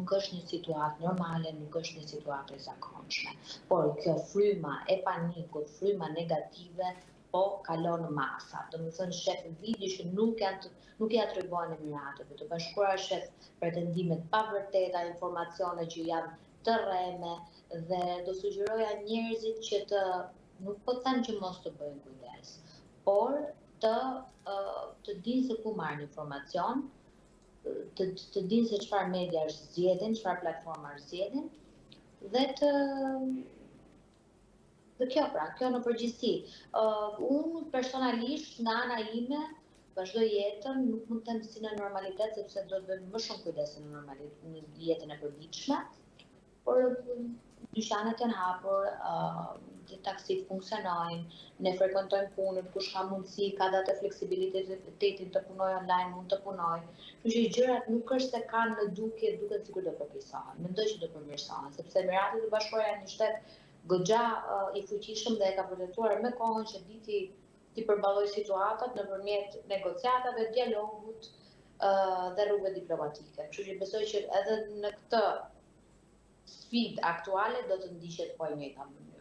Nuk është një situatë normale, nuk është një situatë e zakonshme. Por kjo fryma e panikut, fryma negative, po kalon masa. Domethënë shef video që nuk janë të, nuk i atribuohen Emirateve të Bashkuara, shef pretendime të pavërteta, informacione që janë të rreme dhe do sugjeroja njerëzit që të nuk po them që mos të bëjnë kujdes, por të të dinë se ku marrin informacion, të të dinë se çfarë media zgjedhin, çfarë platforma zgjedhin dhe të dhe kjo pra, kjo në përgjithësi. Uh, unë personalisht nga ana ime vazhdoj jetën, nuk mund të them si në normalitet sepse do të bëjmë më shumë kujdes në normalitet në jetën e përditshme, por dyqanet janë hapur, uh, taksit funksionojnë, ne frekuentojmë punën, kush ka mundësi, ka dhe atë fleksibilitetin të punojë online, mund të punojë. Kështu që gjërat nuk është se kanë në dukje, duket sikur do përmirësohen. Mendoj që do përmirësohen, sepse Emiratet e Bashkuara janë një shtet goxha uh, i fuqishëm dhe e ka vërtetuar me kohën që diti t'i përballojë situatat nëpërmjet negociatave, dialogut uh, dhe rrugëve diplomatike. Kështu që besoj që edhe në këtë sfidë aktuale do të ndiqet po e njëjta mënyrë.